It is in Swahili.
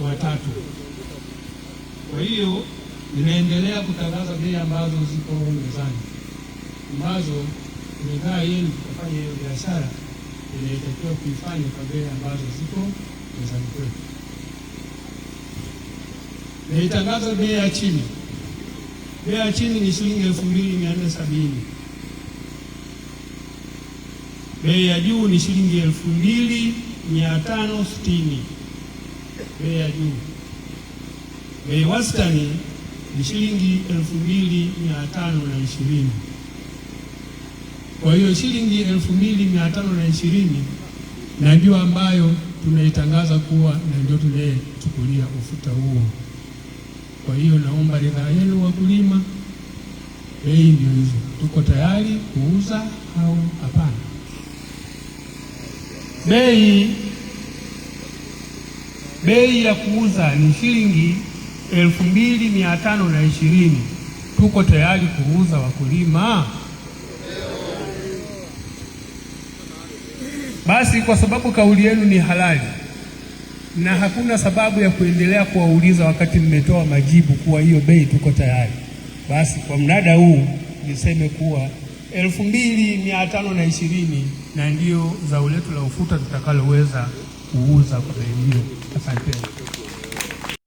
wa tatu. Kwa hiyo ninaendelea kutangaza bei ambazo ziko mezani, ambazo bidhaa yenu kufanya hiyo biashara inaitakiwa kuifanya kwa bei ambazo ziko mezani kwetu. Naitangaza bei ya chini. Bei ya chini ni shilingi 2470. Bei ya juu ni shilingi 2560. Bei ya juu. Bei wastani ni shilingi 2520. Kwa hiyo shilingi 2520 na ndio ambayo tunaitangaza kuwa na ndio tunayechukulia ufuta huo. Kwa hiyo naomba ridhaa yenu wakulima, bei ndio hizo. Tuko tayari kuuza au hapana? Bei ya kuuza ni shilingi 2520. Tuko tayari kuuza wakulima? Basi kwa sababu kauli yenu ni halali na hakuna sababu ya kuendelea kuwauliza wakati mmetoa majibu kuwa hiyo bei tuko tayari, basi kwa mnada huu niseme kuwa 2520 na ndio zao letu la ufuta tutakaloweza kuuza kwa bei hiyo. Asanteni.